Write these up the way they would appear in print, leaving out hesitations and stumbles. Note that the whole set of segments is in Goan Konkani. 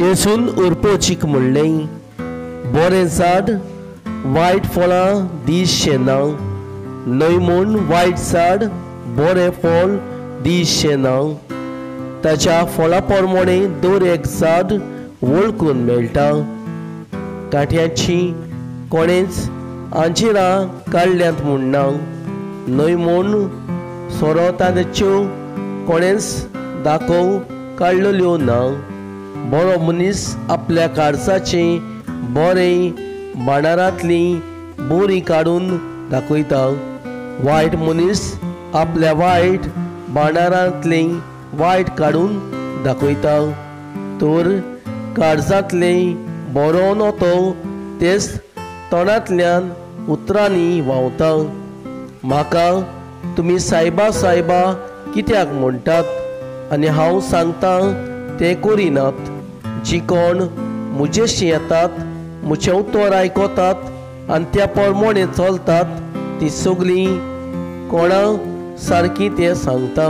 जेजून उरपोचीक म्हणलें, बरें झाड वायट फळां दिसचें ना, न्हय म्हूण वायट झाड बरें फळ दिसचें ना. ताच्या फळां प्रमाणे दर एक झाड वळखून मेळटा. कांट्याची कोणेच आंजिरां काडल्यांत म्हूण ना, न्हय म्हूण सोरोताच्यो कोणेच दाखोव काडलेल्यो ना. बरो मनीस आपल्या काळजाचें बरें भांडारांतली बोरी काडून दाखयता. वायट मनीस आपल्या वायट भांडारांतली वायट काडून दाखयता. तर काळजांतलें बरो नतो तेच तोंडांतल्यान उतरांनी व्हांवता. म्हाका तुमी सायबा सायबा कित्याक म्हणटात आनी हांव सांगतां तें करिनात? जी कोण म्हजेशी येतात, म्हजें उतर आयकतात आनी त्या प्रमाणे चलतात ती सगळीं कोणा सारकी तें सांगता.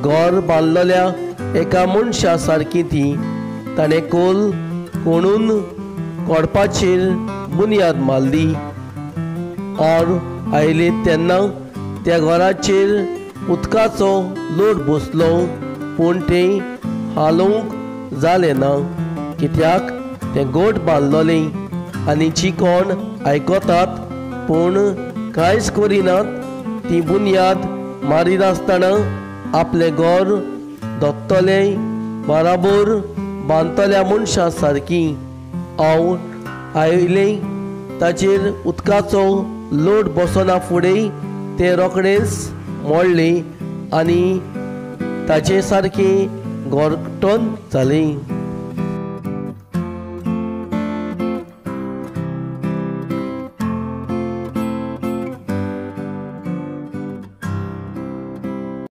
घर बांदलेल्या एका मनशा सारकी ती. ताणें कोल कोणून कोडपाचेर बुन्याद मारली. आर आयली तेन्ना त्या घराचेर उदकाचो लोट बसलो, पूण तें हालोवंक जालें ना, कित्याक तें गोट बांदलोलें. आनी जी कोण आयकतात पूण कांयच करिनात ती बुन्याद मारिनासतना आपलें घर दोत्तलें बराबर बांदतल्या मनशां सारकी. हांव आयलें ताचेर उदकाचो लोट बसना फुडें तें रोखडेंच मोडलें आनी ताचे सारकें घरटन जालें.